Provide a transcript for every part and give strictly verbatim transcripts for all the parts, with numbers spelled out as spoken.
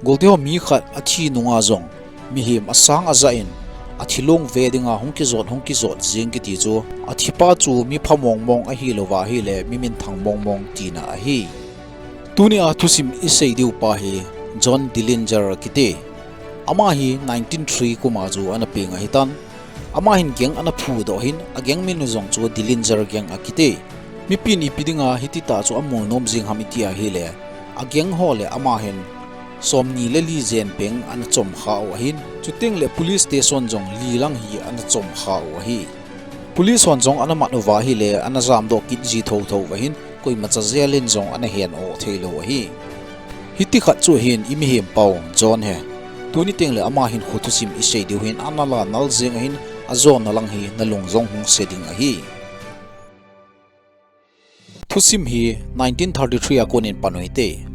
Golte ho mi khat athi nunga jong mihem asang aja in, athi long ve dinga hung kijot, hung kijot jing kiti chu, athipa chu mi pha mong mong ahi louva ahile mi minthang mong mong tina ahi. Tunia thusim isei diu pa hi John Dillinger akiti. Ama hi nineteen three kuma chu ana peng ahitan. Ama hin gang ana phudoh hin, a gang min u jong chu Dillinger gang akiti. Mipin ipi dinga hiti tah chu amu nom jing ham iti ahile, a gang ho le ama hin somni le li jen peng ana chom kha u ahin, chuteng le police station jong li lang hi ana chom kha u ahi. Police hon jong ana mat uva ahile, ana jamdoh kit ji thotho uva ahin, koimacha jail in jong ana hen o thei lou ahi. Hiti khat chu hin i mihem pau John hi. Tuni teng le ama hinkho thusim isei diu hin ana la nal jeng ahin, ajona lang hi nalung jong hung se ding ahi. Thusim hi nineteen thirty-three a konin pan u hite.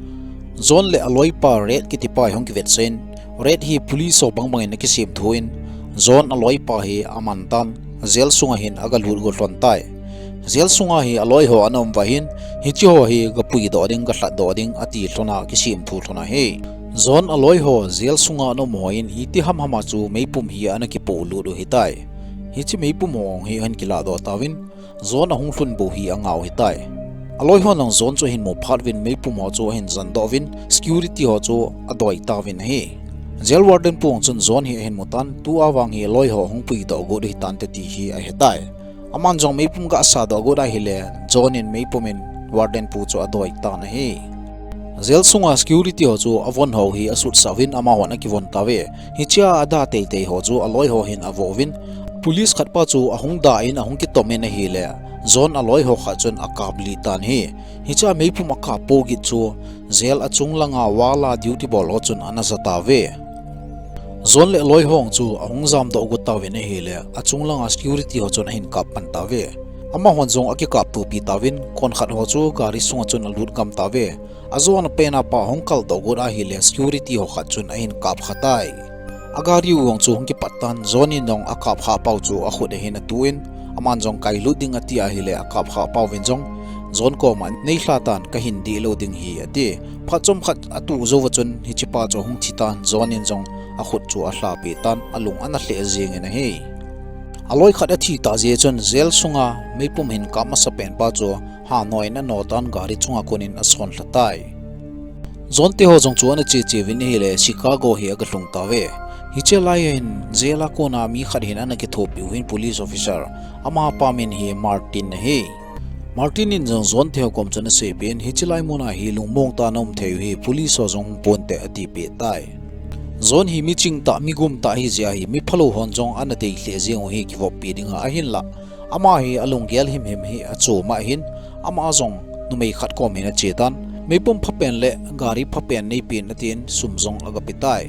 John le aloipa Red kitipa hi hung kivetsah in, Red hi police ho bangbang in akisem thou in, John aloipa hi aman tan, jail sunga hin aga lut go lhon tai. Jail sunga hi aloi ho ana um uva ahin, hiche ho hi ga puidoh ding, ga lhatdoh ding, ati lhon a kisem thu lhon ahi. John aloi ho jail sunga ana um ho in, iti hamham a chu meipum hi ana kipolut u hitai. Hiche meipum ho hi ahin kilahdoh tauvin, John ahung lhun bou hi anga u hitai. Aloi hon jong John chu ahin mu phat uvin, meipum ho chu ahin jandoh uvin, security ho chu adoi tauvin ahi. Jail warden pu chun John hi ahin mu tan, tua vang hi aloi ho ahung puidoh got u hitante ti hi ahetai. Aman jong meipum ga sadoh got ahile, John in meipum in warden pu chu adoi tan ahi. Jail sunga security ho chu avon ho hi asutsah uvin, amahon akivon tauve. Hichea ada teitei ho chu aloi ho hin avo uvin, police khat pa chu ahung da in, ahung kitom in ahile, John aloi ho khat chun akaplih tan ahi. Hichea meipum akap pou git chu jail achung langa wall a duty bol ho chun ana ja tauve. John le aloi ho chu ahung jamdoh got tauvin ahile, achung langa security ho chun ahin kap pan tauve. Amahon jong akikap topi tauvin, konkhat ho chu gari sunga chun alut gam tauve. Ajona pen a pa ahung kaldoh got ahile, security ho khat chun ahin kap kha tai. Agari u jong chu hung kipat tan, John in jong akap kha pau chu akhut ahin atu in, aman jong kailut ding ati ahile, akap kha pau vin jong John koma neilha tan, kahin dih lou ding ahi ati. Phat chomkhat atu jouva chun hichepa chu ahung thi tan, John in jong akhut chu alhapeh tan, alung ana lheh jeng in ahi. Aloi khat athi tah jeh chun jail sunga meipum hin kap masapen pa chu hanoi in ano tan, gari chunga konin asonlha tai. John te ho jong chu ana cheche uvin ahile, Chicago hi aga lhung tauve. Hiche lai hin jail a kona mi khat hin ana kithopi u hin police officer. Amapa min hi Martin ahi. Martin in jong John te ho kom chun aseipeh in, hiche lai muna hi lungmong tah a naum thei u hi, police ho jong hung ponte atipeh tai. John hi miching tah, migum tah ahijeh a hi, miphalou hon jong ana dei lheh jeng u hi kivoppi dinga ahinlah, ama hi alunggel himhim hi achom ahin, ama jong numei khat kom hin ache tan, meipum phapen le gari phapen neipen atin, sum jong aga pe tai.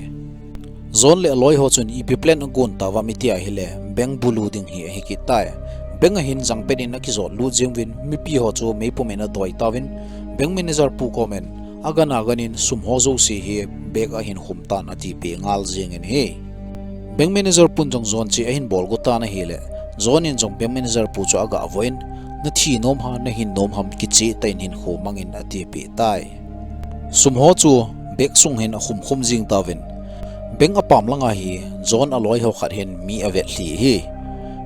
John le aloi ho chun ipi plan agon tauvem iti ahile, bank bulu ding hi ahi kit tai. Bank a hin jangpet in akijot lut jeng uvin, mipi ho chu meipum in adoi tauvin, bank manager pu komin, agan aganin sum ho jouse hi bag a ahin khum tan atipeh ngal jeng in ahi. Bank manager pun jong John che ahin bol got tan ahile, John in jong bank manager pu chu aga avo in, nathi nom ham, nahin nom ham, kicheh tah in hinkho mang in atipeh tai. Sum ho chu bag sung hin akhum khum jing tauvin, bank apam langa hi John aloi ho khat hin mi avetlhi ahi.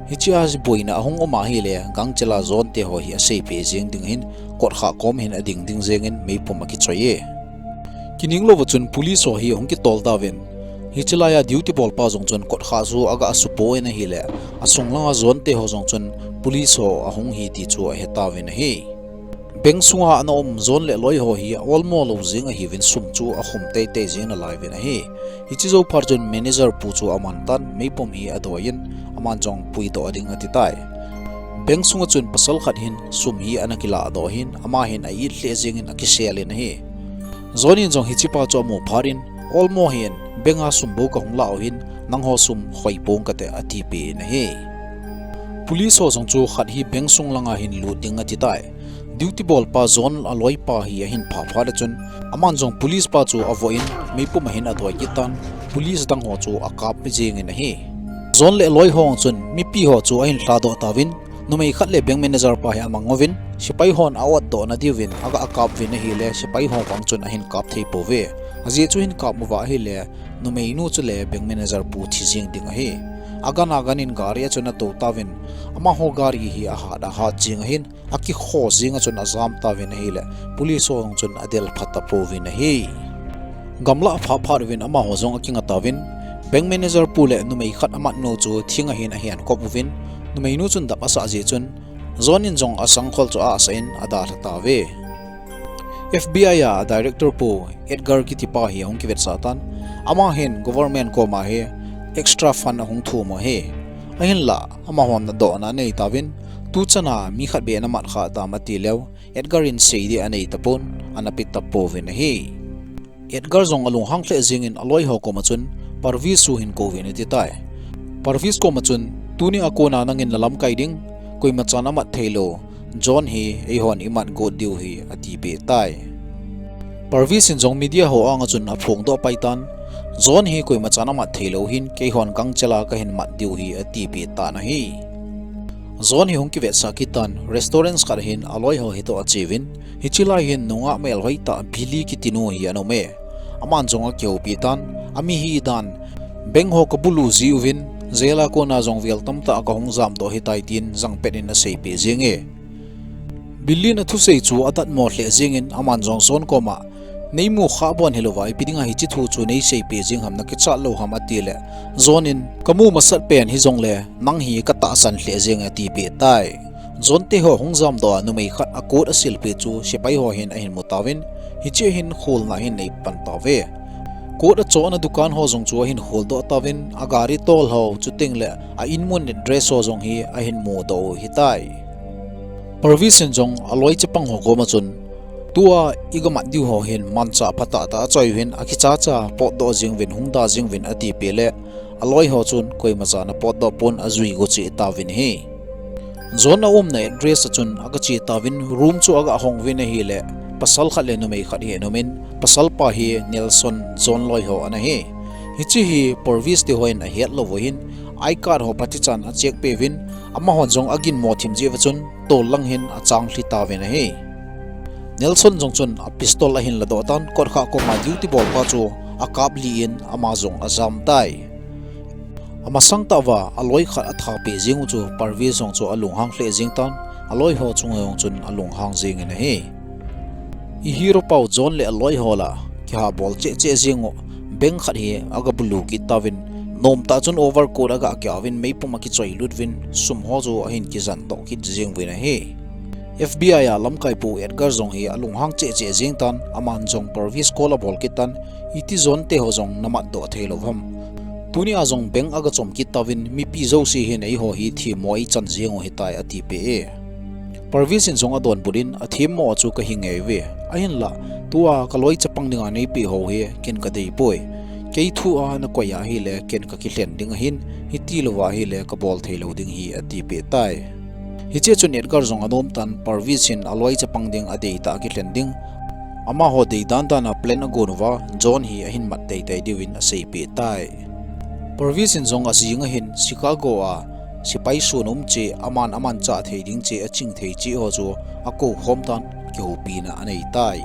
Hichea boina ahung um ahile, gangchel a John te ho hi aseipeh jeng ding hin, kotkha kom hin ading ding jeng in meipum akichoi e. Kining louva chun police ho hi ahung kitol tauvin, hiche laiya duty bolpa jong chun kotkha chu aga supou in ahile, asung langa John te ho jong chun police ho ahung hi ti chu ahe tauvin ahi. Bank sunga ana um John le aloi ho hi aolmo lou jeng ahiuvin, sum chu akhum teitei jeng nalai uvin ahi. Hiche jou phat chun manager pu chu aman tan, meipum hi adoi in, aman jong puidoh ding ati tai. Bank sunga chun pasal khat hin sum hi ana kilahdoh hin, ama hin a-it lheh jeng in akisel in ahi. John in jong hichepa chu amu phat in, olmo hih in, bank a sum bou kahung lah u hin, nangho sum khoi pong kate atipeh in ahi. Police ho jong chu khat hi bank sung langa hin lut ding ati tai. Duty bolpa John aloipa hi ahin pha phat a chun, aman jong police pa chu avoh in, meipum ahin adoi kit tan, police dang ho chu akap jeng in ahi. John le aloi ho chun mipi ho chu ahin lhadoh tauvin, numei khat le bank manager pa hi amang uvin, sepai hon a-otdoh nadiuvin aga akap uvin ahile, sepai ho vang chun ahin kap thei pouve. Ajeh chu hin kap uva ahile, numeinu chule bank manager pu thi jing ding ahi. Agan agan in gari a chun atou tauvin, amaho gari hi ahat ahat jing ahin, akikho jing a chun ajam tauvin ahile, police ho jong chun adel phat tapouvin ahi. Gamlah aphat phat uvin amaho jong akinga tauvin, bank manager pu le numei khat amat nu chu thing ahin ahen kop uvin, numeinu chun dap asah jeh chun, John in jong asangkhol chu asah in adalha tauve. F B I a director pu Edgar kitipa hi ahung kivetsah tan, ama hin government koma hi extra fund ahung thum u ahi. Ahinlah, amahon nadohna anei tauvin, tuchan a mi khat beh namat kha tam atileu, Edgar in sei ding anei tapon, ana pe tapouvin ahi. Edgar jong alunghang lheh jengin aloi ho koma chun, Parvis chu hin kouvin ati tai. Parvis koma chun, tuni a kona nangin nalamkai ding, koimachan amat theilou John hi eihon imat got diu ahi, atipeh tai. Parvis in jong media ho anga chun aphongdoh pai tan, John hi koimachan amat theilou hin, keihon gangchel a kahin mat diu ahi, atipeh tan ahi. John hi hung kivetsah kit tan, restaurant khat hin aloi ho hitoh acheuvin, hiche lai hin nungah melhoi tah Billy kitinu hi ana um e. Aman jong akihoupi tan, ami hidan, bank ho kabulu jiuvin, jail a kona jong vel tamtah kahung jamdoh ahitai tin jangpet in aseipeh jenge. Billy in athusei chu adatmo lheh jengin aman jong John koma, neimu khah bon hilouva ipi dinga hiche thu chu neiseipeh jeng ham, nakichat lou ham atile, John in, kamu masat pen hijongle nang hi katahsan lheh jenge atipeh tai. John te ho hung jamdoh a numei khat a coat asilpeh chu sepai ho hin ahin mu tauvin, hiche hin kholna ahin neipan tauve. Coat achohna dukan ho jong chu ahin kholdoh tauvin, agari tol ho chutengle a inmun address ho jong hi ahin mudoh u ahitai. Parvis in jong aloi chapang ho koma chun, tua igamat diu ho hin manchah phatah tah achoi uvin, akichacha potdoh jeng uvin, hung da jeng uvin atipeh le, aloi ho chun koimachan apotdoh pon, ajui go cheh tauvin ahi. John aumna address a chun agache tauvin, room chu agahong uvin ahile, pasal khat le numei khat hi ana umin, pasalpa hi Nelson, John loi ho ana hi. Hiche hi Parvis te hon ahet lou u ahin, I card ho phatichan acheck peh uvin, amahon jong aginmo thim jeh uva chun, tol lang hin achang lhi tauvin ahi. Nelson jong chun a pistol ahin ladoh tan, kotkhah koma duty bolpa chu akaplih in ama jong ajam tai. Amasang tah uva aloi khat athapeh jeng u chu Parvis jong chu alunghang lheh jeng tan, aloi ho chunga jong chun alunghang jengin ahi. I hero pau John le aloi ho lah kihabol cheh cheh jeng u, bank khat hi agabulu kit tauvin, nomtah chun overcoat agakeh uvin, meipum akichoi lut uvin, sum ho chu ahin kijan doh kit jeng uvin ahi. F B I a lamkai pu Edgar jong hi alunghang cheh cheh jeng tan, aman jong Parvis call abol kit tan, iti John te ho jong namatdoh theilou ham. Tunia jong bank agachom kit tauvin, mipi jouse hin eiho hi themmo eichan jeng u ahitai atipeh e. Parvis in jong adonbut in, athemmo a chu kahi ngei uve. Ahinlah, tua kaloi chapang dinga neipeh ho hi ken kadeipoi. Kei thua nakoi ahile ken kakilhen ding ahin, hitilouva ahile kabol theilou ding ahi atipeh tai. Hichea chun Edgar jong anom tan, Parvis in aloi chapang ding adeitah a kilhen ding, amaho deidan dan a plan agon uva, John hi ahin mat teitei diuvin aseipeh tai. Parvis in jong ajing ahin Chicago a sepai sun um cheh, aman amanchah thei ding cheh, aching thei cheh ho chu akoukhom tan, kihoupina anei tai.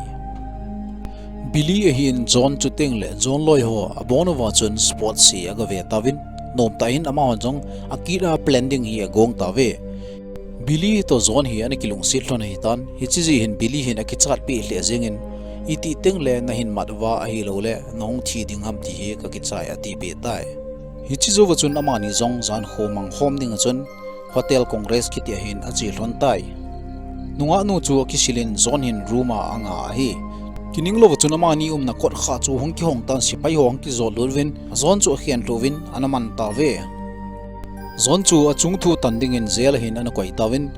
Billy ahin John chutengle John loi ho abon uva chun sports hi agave tauvin, nomtah in amahon jong akit a plan ding hi agong tauve. Billy toh John hi ana kilungset lhon ahitan, hiche jeh hin Billy hin akichatpeh lheh jengin, itih tengle nahin mat uva ahiloule nahung thi ding ham ti hi kakichai atipeh tai. Hiche jouva chun amani jong jankho mangkhom dinga chun Hotel Congress kiti a hin ache lhon tai. Nungahnu chu akisilin John hin room a anga ahi. Kining louva chun amani umna kotkhah chu hung kihong tan, sepai ho hung kijot lut uvin, John chu akhen lheh uvin ana man tauve. John chu achungthu tan dingin jail a hin ana koi tauvin,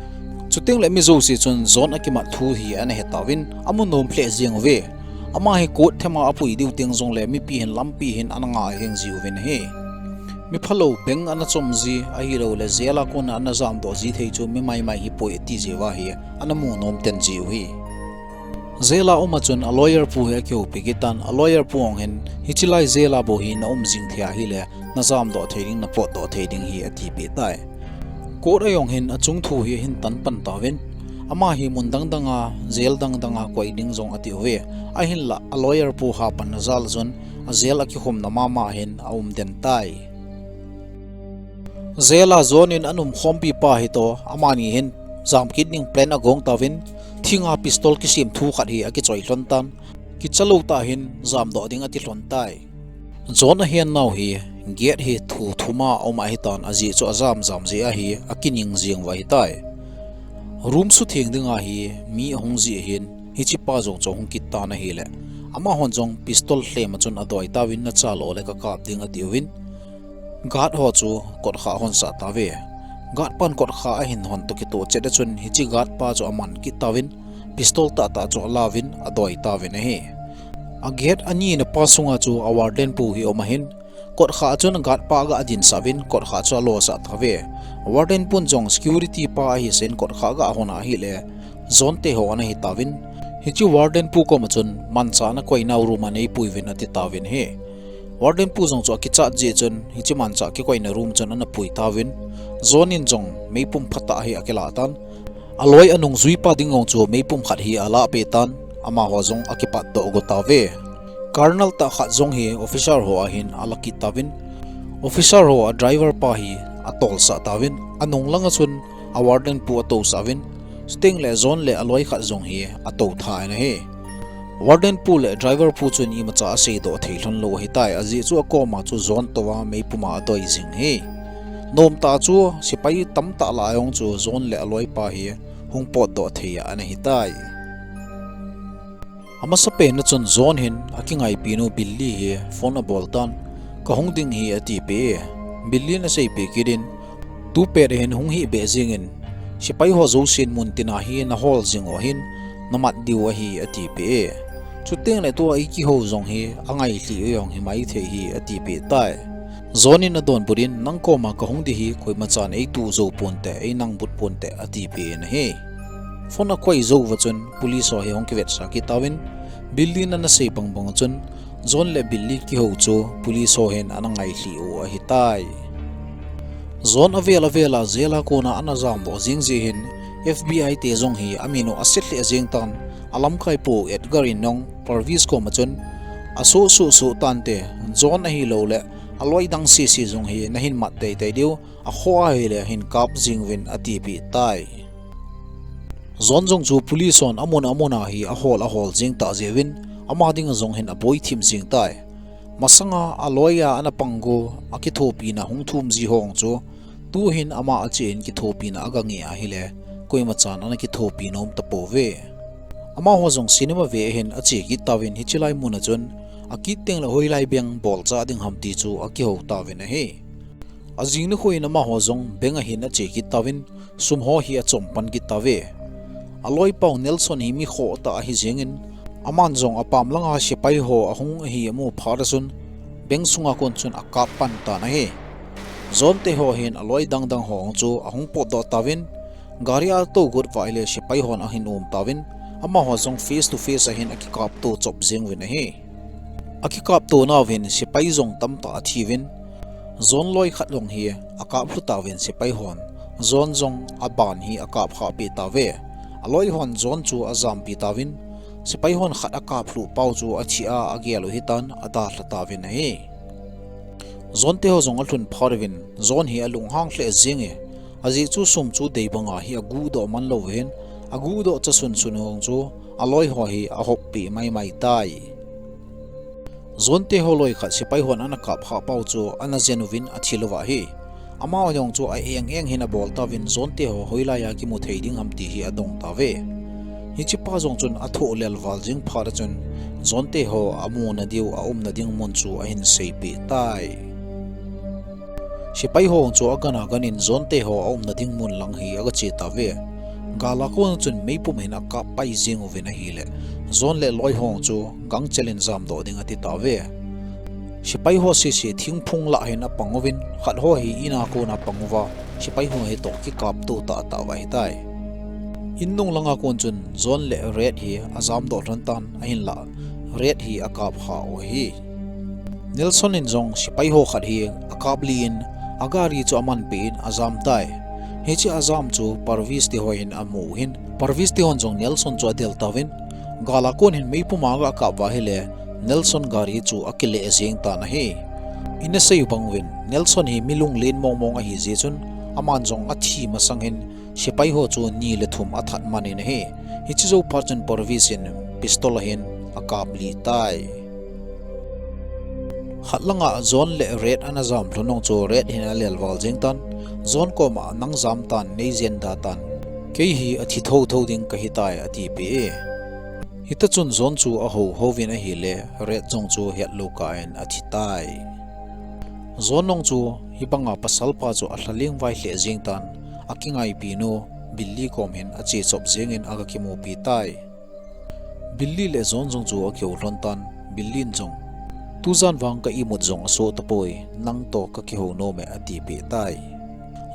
chutengle mi jouse chun John akimat thu hi ana he tauvin, amu nom lheh jeng uve. Ama hi coat thema apui diu teng jongle mipi hin lampi hin ana nga heng jiuvin ahi. Miphalou bank ana chom ji ahiloule jail a kona ana jamdoh ji thei chu mi maimai hipoi ati jeh uva hi ana mu nom ten jiu ahi. Jail a um a chun a lawyer pu hi akihoupi kit tan, a lawyer pu jong hin, hiche lai jail a bou hi naum jing thei ahile, najamdoh thei ding, napotdoh thei ding ahi atipeh tai. Court a jong hin achungthu hi ahin tan pan tauvin, Ama hi mun dang dang a, jail dang dang a koi ding jong ati uve. Ahinlah, a lawyer pu Hapan ajal chun, a jail a kikhumna mama hin aum den tai. Jail a John in ana umkhompi pa hi toh, amani hin jam kit ding plan agong tauvin, thinga pistol kisem thu khat hi akichoi lhon tan, kicha lou tah hin jamdoh ding ati lhon tai. John ahen nau hi gate hi thu thum a aum ahitan, ajeh chu ajam jam jeh ahi, akining jing uva ahitai. Room sutheng dinga hi mi ahung jeh hin, hiche pa jong chu ahung kit tan ahile, amahon jong pistol lhem a chun adoi tauvin, nacha lou le kakap ding ati uvin. Guard ho chu kotkha ahonsah tauve. Guard pan kotkha ahin hon toh kitoh chet a chun hiche guard pa chu aman kit tauvin, pistol tahtah chu alauvin adoi tauvin ahi. A gate anina pa sunga chu a warden pu hi aum ahin, kotkha a chun guard pa aga dinsah uvin, kotkha chu alosah tauve. Warden pun jong security pa ahi sen kotkha aga hon ahile, John te ho ana hi tauvin. Hiche warden pu koma chun manchah ana koinau room a neipui uvin ati tauvin ahi. Warden pu jong chu akichat jeh chun, hiche manchah kikoina room chun ana pui tauvin, John in jong meipum phatah hi akilah tan. A loi anungjui pa ding jong chu meipum khat hi alahpeh tan, amaho jong akipatdoh go tauve. Colonel tah khat jong hi officer ho a hin ala kit tauvin, officer ho a driver pa hi atolsah tauvin, anung langa chun a warden pu atousah uvin, chuteng le John le a loi khat jong hi atou tha in ahi. Warden pu le driver pu chun imacha aseidoh thei lhon lou ahitai, ajeh chu akoma chu John tou a meipum a adoi jing ahi. Nomtah chu sepai tamtah lah a jong chu John le a loi pa hi hung potdoh thei a ana hitai. Amasapen a chun John hin akingaipinu Billy hi phone abol tan, kahung ding ahi atipeh e. Billy in aseipeh kit in, tupet a hin hung hih beh jengin, sepai ho jousen muntina hi nahol jing u ahin, namat diu ahi atipeh e. Chuteng le tua eikihou jong hi angailhi u jong himai thei ahi atipeh tai. John in adonbut in, nang koma kahung ding hi koimachan eituh jou ponte, einangbut ponte atipeh in ahi. Phone akoi jou uva chun police ho hi ahung kivetsah kit tauvin, Billy in ana sei bangbang chun John le Billy kihou chu police ho hin ana ngailhi u ahitai. John avel avel a jail a kona ana jamdoh jing jeh hin F B I te jong hi amin u aset lheh jeng tan, alamkai pu Edgar in jong Parvis koma chun, asuh suh suh tante, John ahilouleh aloi dang sese jong hi nahin mat teitei diu, akhoh ahile hin kap jing uvin atipeh tai. John jong chu police hon amun amun a hi ahol ahol jeng tah jeh uvin, ama dinga jong hin aboi thim jeng tai. Masanga a loi a ana pang go, akithopina hung thum ji ho chu, tuhin ama ache in kithopina aga ngeh ahile, koimachan ana kithopi nom tapouve. Amaho jong cinema ve ahin ache kit tauvin, hiche lai mun a chun, akit teng le hoilai beng bolchah ding ham ti chu akihou tauvin ahi. Ajing nikho in amaho jong bank a hin ache kit tauvin, sum ho hi achom pan kit tauve. Aloipau Nelson hi mi khoh tah ahi jengin, aman jong apam langa sepai ho ahung ahi amu phat a chun, bank sunga kon chun akap pan tan ahi. John te ho hin aloi dang dang ho chu ahung potdoh tauvin, gari a atou got uva ahile sepai hon ahin um tauvin, amaho jong face to face a hin akikapto chop jeng uvin ahi. Akikapto nauvin sepai jong tamtah athiuvin, John loi khat jong hi akap lhu tauvin sepai hon, John jong aban hi akap khah peh tauve. Aloi hon John chu ajampi tauvin, sepai hon khat akap lhuh pau chu athi a, agel u hitan adalha tauvin ahi. John te ho jong alhun phat uvin, John hi alunghang lheh jenge, ajeh chu sum chu dei banga hi aguhdoh man lou uvin, aguhdoh cha sunsun u chu aloi ho hi ahoppeh maimai tai. John te ho loi khat sepai hon ana kap khah pau chu ana jen uvin athil uva ahi. Amaho jong chu a-eng eng hin abol tauvin John te ho hoilai a kimu thei ding ham ti hi adong tauve. Hiche pa jong chun athoh lel val jing phat a chun John te ho amuna diu aumna ding mun chu ahin seipeh tai. Sepai ho chu agan agan in John te ho aumna ding mun lang hi aga che tauve. Gal a kon chun meipum hin akap pai jeng uvin ahile, John le loi ho chu gangchel in jamdoh ding ati tauve. Sepai ho sese thingphung lah hin apang uvin, khat ho hi in a kon apang uva, sepai ho hi toh kikapto tahtah uva ahitai. In nung langa kon chun John le Red hi ajamdoh lhon tan ahinlah, Red hi akap khah u ahi. Nelson in jong sepai ho khat hi akap lih in, agari chu amanpeh in ajam tai. Hiche ajam chu Parvis te ho hin amu u hin, Purvis te hon jong Nelson chu adel tauvin, gal a kon hin meipum a aga kap uva ahile, Nelson gari chu akile jeng tan ahi. Ina sei bang uvin, Nelson hi mi lunglen mong mong ahi jeh chun, aman jong athi masang hin, sepai ho chu ni le thum athat man in ahi. Hiche jou phat chun Purvis in pistol ahin akap lih tai. Khat langa John le Red ana jam lhon nung chu Red hin alel val jeng tan, John koma nang jam tan, nei jen da tan. Kei hi athi thotho ding kahi tai, atipeh e. Hita chun John chu ahou houvin ahile, Red jong chu hetlou kah in athi tai. John nung chu hibanga pasal pa chu alha leng vai lheh jeng tan, akingaipi nu Billy kom hin ache chop jeng in aga kimupi tai. Billy le John jong chu akihou lhon tan, Billy in jong, tujan vang ka imut jong asoh tapoi, nang toh kakihou nom e, atipeh tai.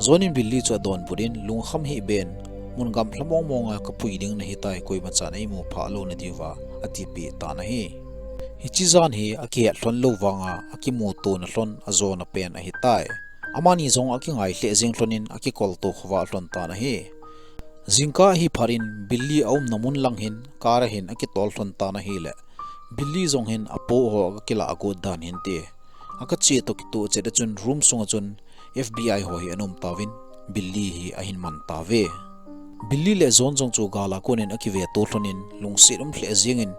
John in Billy chu adonbut in, lungkham hih beh in, mun gamla mong mong a kapui ding nahi tai, koima chan eimu phah lou nadiuva, atipeh tan ahi. Hiche jan hi akihet lhon lou vanga, akimuto na lhon ajona pen ahi tai. Amani jong akingai lheh jeng lhon in akikol to khovah lhon tan ahi. Jingkah ahi phat in Billy aumna mun lang hin car ahin akitol lhon tan ahile, Billy jong hin apo ho aga kilah got dan hin te. Aga che toh kitoh chet a chun room sunga chun F B I ho hi ana um tauvin, Billy hi ahin man tauve. Billy le John jong chu gal a kon in akive to lhon in, lungset um lheh jeng in,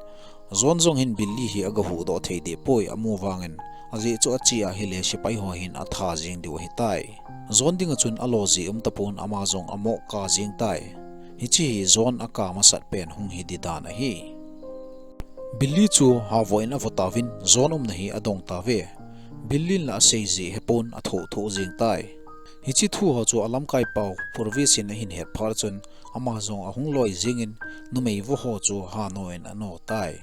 John jong hin Billy hi aga huhdoh thei deh poi, amu vangin, ajeh chu ache ahile sepai ho hin atha jeng diu ahi tai. John dinga chun alo jeh um tapon, ama jong amo kap jeng tai. Hiche hi John akap masat pen hung hi di dan ahi. Billy chu havoh in avo tauvin, John umna hi adong tauve. Billy in la asei jeh hepon, athoh thoh jeng tai. Hiche thu ho chu alamkai pau Purvis in ahin het phat chun, ama jong ahung loi jeng in, numei vo ho chu hano in ano tai.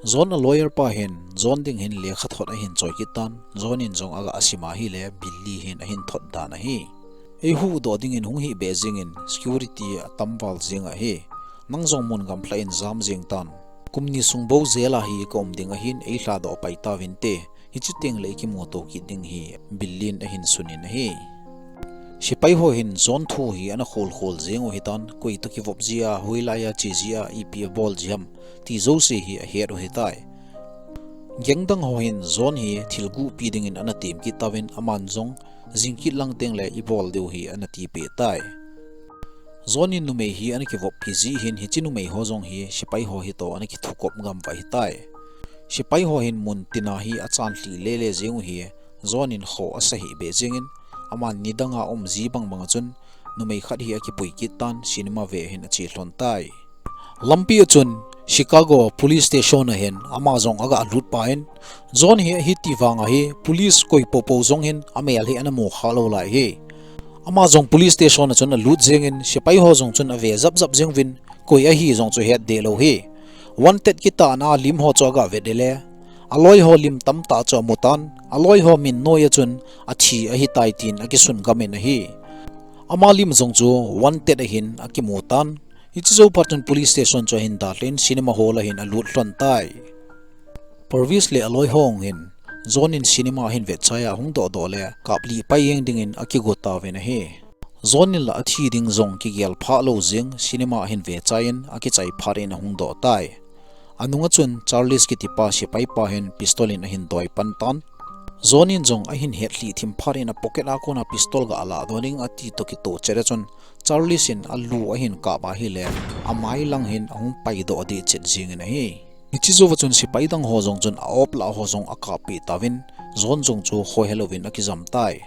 John a lawyer pa hin John ding hin lekhathot ahin choi kit tan, John in jong aga sim ahile Billy hin ahin thot dan ahi. Eihuhdoh dingin hung hih beh jeng in, security atam val jeng ahi. Nang jong mun gamla in jam jeng tan. Kum ni sung bou jail a hi ka um ding ahin, eilhadoh pai tauvin te. Hiche teng le ikimuto kit ding hi Billy in ahin sun in ahi. Sepai ho hin John thu hi ana khol khol jeng u hitan, koi toh kivop jia, hoilai a che jia, ipi abol ji ham, ti jouse hi ahet u hitai. Gang dang ho hin John hi thil guhpi dingin ana tem kit tauvin, aman jong jing kit lang teng le ibol diu hi ana tipeh tai. John in numei hi ana kivoppi jeh hin hiche numei ho jong hi sepai ho hitoh ana kithukop gam uva ahitai. Sepai ho hin mun tina hi achan lhih lele jeng u hi John in khoh asa hih beh jeng in, aman nidang a um ji bang bang a chun numei khat hi akipui kit tan, cinema ve hin ache lhon tai. Lampi a chun Chicago Police Station a hin ama jong aga lut pai in, John hi ahiti vang ahi, police koi popo jong hin amel hi ana mu kha lou lai hi. Ama jong police station a chun alut jeng in, sepai ho jong chun ave jap jap jeng uvin, koi ahi jong chu het deh lou hi. Wanted kitahna lim ho chu aga vet deh le, aloi ho lim tamtah chu amu tan, aloi ho min noi a chun athi ahitai tin akisun gam in ahi. Ama lim jong chu wanted a hin akimu tan. Hiche jou phat chun police station chu ahin dalhan, cinema hall a hin alut lhon tai. Purvis le aloi ho hin John in cinema ahin vetchai a hung doh doh le, kap lih pai jeng dingin akigo tauvin ahi. John in la athi ding jong kigel phah lou jeng, cinema ahin vechai in akichai phat in ahung doh tai. Anung a chun Charles kitipa sepai pa hin pistol in ahin doi pan tan. John in jong ahin hetlhih thim phat in a pocket a kona pistol ga lah doh ding ati toh kitoh chet a chun Charles in alu ahin kap ahile, amai lang hin ahung pai doh deh chet jeng in ahi. Hiche jou a chun sepai dang ho jong chun a-op lah ho jong akap peh tauvin, John jong chu khohe louvin akijam tai.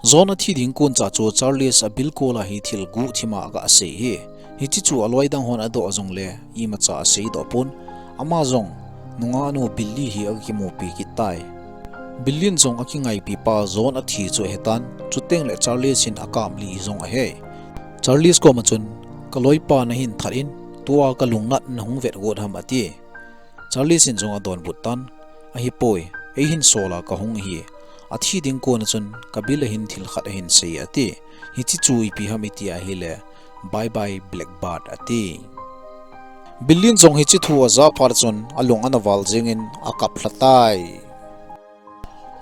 John athi ding kon cha chu Charles a bilkol a hi thil guhthim a aga sei hi. Hiche chu aloi dang hon adoh jong le, imacha asei doh pon. Ama jong, nungah nu Billy hi aga kimupi kit tai. Billy in jong akingaipi pa John athi chu ahe tan, chuteng le Charles in akap lih jong ahe. Charles koma chun, ka loipa nahin that in, tua ka lungnat nahung vet got ham ati. Charles in jong adonbut tan, ahipoi, eihin sol a kahung ahi. Athi ding kon a chun ka bil a hin thil khat ahin sei ati. Hiche chu ipi ham iti ahile, bye bye Blackbird ati. Billy in jong hiche thu aja phat chun alung ana val jeng in akap lha tai.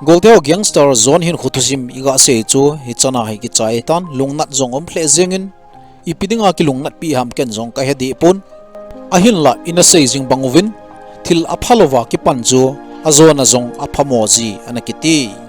Golte ho gangster John hin khuthusim iga sei chu hichan a hi kichai tan, lungnat jong um lheh jeng in, Ipi dinga kilungnatpi ham ken jong kahedeh pon. Ahinla ina sei jing bang uvin, thil aphalouva kipan chu ajona jong aphamo ji ana kiti.